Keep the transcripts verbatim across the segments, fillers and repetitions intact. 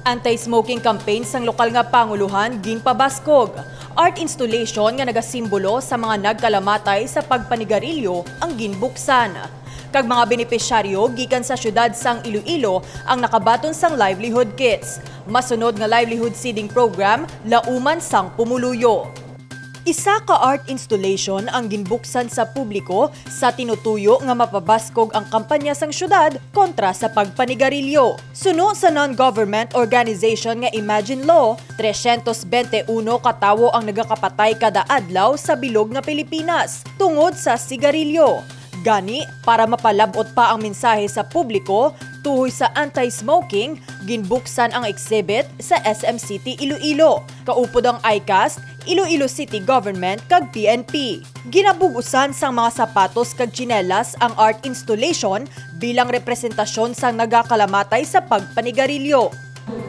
Anti-smoking campaign sang lokal nga panguluhan ginpabaskog. Art installation nga nagasimbolo sa mga nagkalamatay sa pagpanigarilyo ang ginbuksan. Kag mga benepisyaryo gikan sa siyudad sang Iloilo ang nakabaton sang livelihood kits. Masunod nga livelihood seeding program, lauman sang pumuluyo. Isa ka art installation ang ginbuksan sa publiko sa tinutuyo nga mapabaskog ang kampanya sang siyudad kontra sa pagpanigarilyo. Suno sa non-government organization nga Imagine Law, tresyentos bente uno ka tawo ang nagakapatay kada adlaw sa bilog nga Pilipinas tungod sa sigarilyo. Gani, para mapalab-ot pa ang mensahe sa publiko tuhoy sa anti-smoking, ginbuksan ang exhibit sa S M City Iloilo, kaupod ang ICAST, Iloilo City Government, kag P N P. Ginabug-usan sang mga sapatos kag tsinelas ang art installation bilang representasyon sang nagakalamatay sa pagpanigarilyo.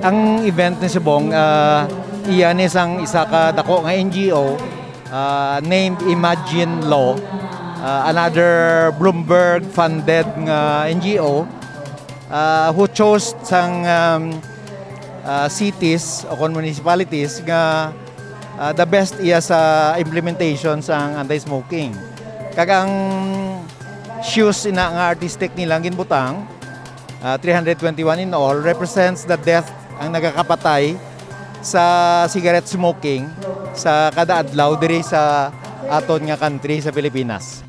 Ang event ni Subong, ah, iya ni sang isa ka dako nga N G O, ah, named Imagine Law, ah, another Bloomberg-funded nga N G O, ah, who chose sang, um, ah, cities o kon municipalities nga, ah, the best iya sa implementation sang anti-smoking. Kag ang shoes ina nga artistic nila ang ginbutang, ah, three hundred twenty-one in all, represents the death ang nagakapatay sa cigarette smoking sa kada adlaw diri sa aton nga country sa Pilipinas.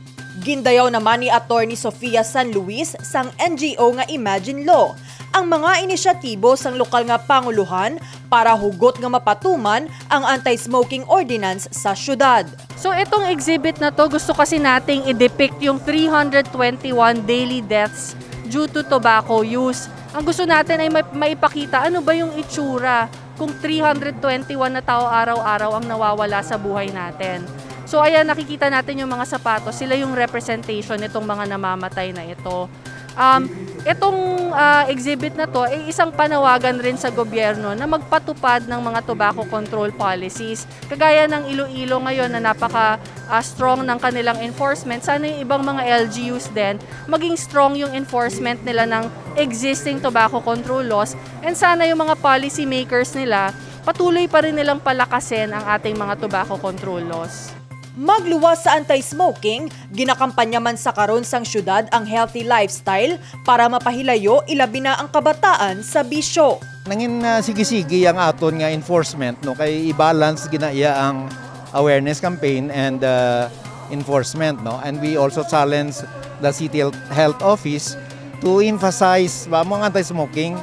Gindayaw naman ni Attorney Sofia San Luis sang N G O nga Imagine Law ang mga inisyatibo sang lokal nga panguluhan para hugot nga mapatuman ang anti-smoking ordinance sa syudad. So, itong exhibit na 'to, gusto kasi nating i-depict yung three hundred twenty-one daily deaths due to tobacco use. Ang gusto natin ay ma-, maipakita ano ba yung itsura kung three hundred twenty-one na tao araw-araw ang nawawala sa buhay natin. So, ayan, nakikita natin yung mga sapatos, sila yung representation nitong mga namamatay na ito. Um, itong, ah, exhibit na 'to ay isang panawagan rin sa gobyerno na magpatupad ng mga tobacco control policies. Kagaya ng Iloilo ngayon na napaka, ah, strong ng kanilang enforcement, sana yung ibang mga L G Us din, maging strong yung enforcement nila ng existing tobacco control laws, and sana yung mga policy makers nila, patuloy pa rin nilang palakasin ang ating mga tobacco control laws. Magluwas sa anti-smoking, ginakampanya man sa karon sang syudad ang healthy lifestyle para mapahilayo, ilabi na ang kabataan, sa bisyo. Nangin, ah, sige-sige ang aton nga enforcement, no, kay i-balance gina iya ang awareness campaign and, ah, enforcement, no, and we also challenge the city health office to emphasize ba mo ang anti-smoking.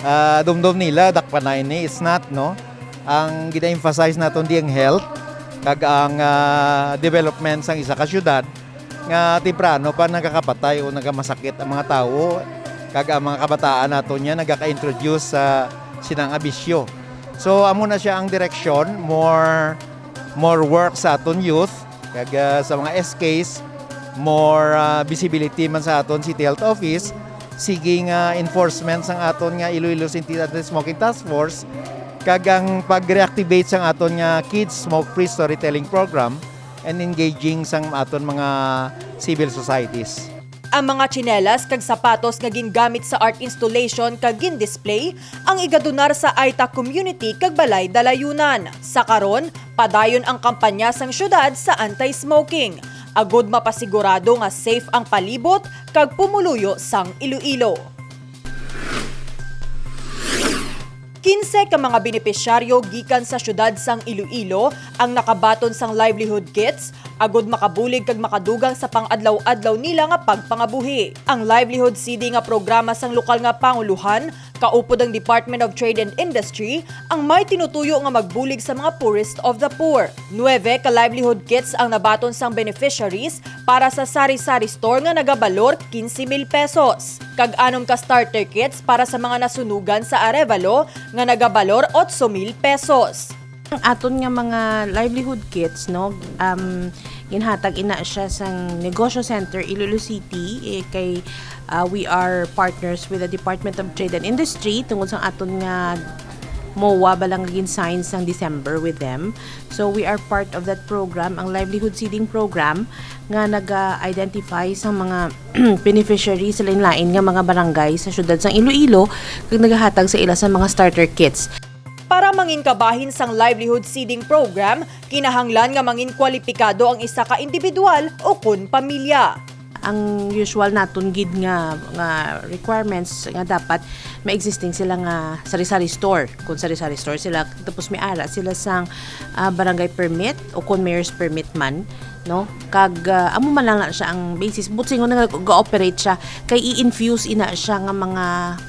Ah, dumdom nila dakpa na ini, it's not, no. Ang gina-emphasize naton di ang health kag ang, ah, development sang isa ka syudad nga temprano pa nagakapatay o nagamasakit ang mga tawo, kag ang mga kabataan nato niya nagaka-introduce sa sina nga bisyo. So, amo na siya ang direksyon, more, more work sa aton youth, kag, ah, sa mga S Ks, more, ah, visibility man sa aton City Health Office, sige nga enforcement sang aton nga Iloilo City Anti-Smoking Task Force, kag ang pag-reactivate sang aton nga Kids Smoke Free Storytelling Program, and engaging sang aton mga civil societies. Ang mga tsinelas kag sapatos nga gingamit sa art installation kag gin-display ang igadonar sa Aita Community kag Balay Dalayunan. Sa karon, padayon ang kampanya sang syudad sa anti-smoking, agud mapasigurado nga safe ang palibot kag pumuluyo sang Iloilo. Kinse ka mga benepisyaryo gikan sa siyudad sang Iloilo ang nakabaton sang livelihood kits agud makabulig kag makadugang sa pang-adlaw-adlaw nila nga pagpangabuhi. Ang livelihood seeding nga programa sang lokal nga panguluhan, kaupod ang Department of Trade and Industry, ang may tinutuyo nga magbulig sa mga poorest of the poor. Nuebe ka livelihood kits ang nabaton sang beneficiaries para sa sari-sari store nga nagabalor quince mil pesos, kag anom ka starter kits para sa mga nasunugan sa Arevalo nga nagabalor otso mil pesos. Ang aton nga mga livelihood kits, no, um, ginhatag ina siya sang Negosyo Center, Iloilo City, eh, kay, ah, we are partners with the Department of Trade and Industry tungod sa aton nga MOA ba lang gin-sign sang December with them. So, we are part of that program, ang Livelihood Seeding Program, nga nag-identify sa mga beneficiary sa lain-lain nga mga barangay sa siyudad sang Iloilo, kag nagahatag sa ila sa mga starter kits. Para mangin kabahin sang Livelihood Seeding Program, kinahanglan nga mangin kwalipikado ang isa ka individual o kon pamilya. Ang usual naton gid nga, nga requirements nga dapat may existing sila nga sari-sari store. Kung sari-sari store sila, tapos may ara sila sang ah, barangay permit o kung mayor's permit man, no? Kag ah, amo man lang na siya ang basis. But singon nga ga-operate siya, kay i-infuse ina siya nga mga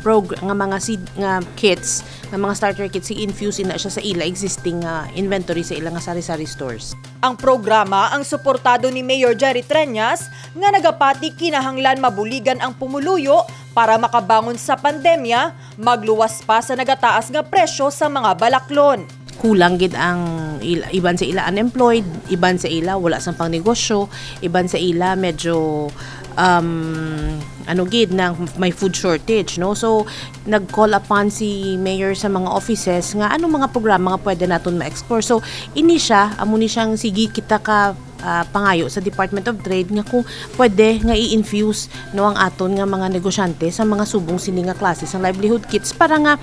prog nga mga seed nga kits, nga mga starter kits, i-infuse ina siya sa ila existing nga inventory sa ila nga sari-sari stores. Ang programa ang suportado ni Mayor Jerry Treñas nga nagapati kinahanglan mabuligan ang pumuluyo para makabangon sa pandemya, magluwas pa sa nagataas nga presyo sa mga balaklon. Kulang gid ang il- iban sa ila unemployed, iban sa ila wala sang pangnegosyo, iban sa ila medyo um, ano gid na may food shortage, no? So nag-call upon si mayor sa mga offices nga anong mga programa nga pwede naton ma-explore. So ini siya, amo ni siyang sige kita ka ah, pangayo sa Department of Trade nga kung pwede nga i-infuse, no, ang aton nga mga negosyante sa mga subong sini nga klase sang livelihood kits para nga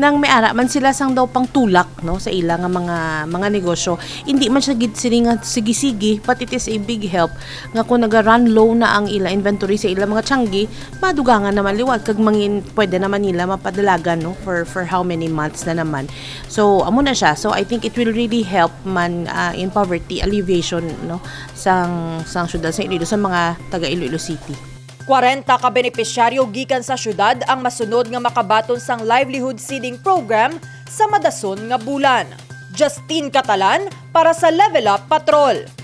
nang may ara man sila sang daw pangtulak, no, sa ila nga mga mga negosyo, hindi man siya gid sini nga sige-sige, but it is a big help nga kung naga-run low na ang ila inventory sa ila mga tiyanggi, madugangan naman liwat kag mangin pwede naman nila mapadalagan, no, for for how many months na naman. So amo na siya. So I think it will really help man ah, in poverty alleviation, no, sang sang syudad sa Iloilo, sa mga taga Iloilo City. Kwarenta ka benepisyaryo gikan sa syudad ang masunod nga makabaton sang Livelihood Seeding Program sa madason nga bulan. Justine Catalan para sa Level Up Patrol.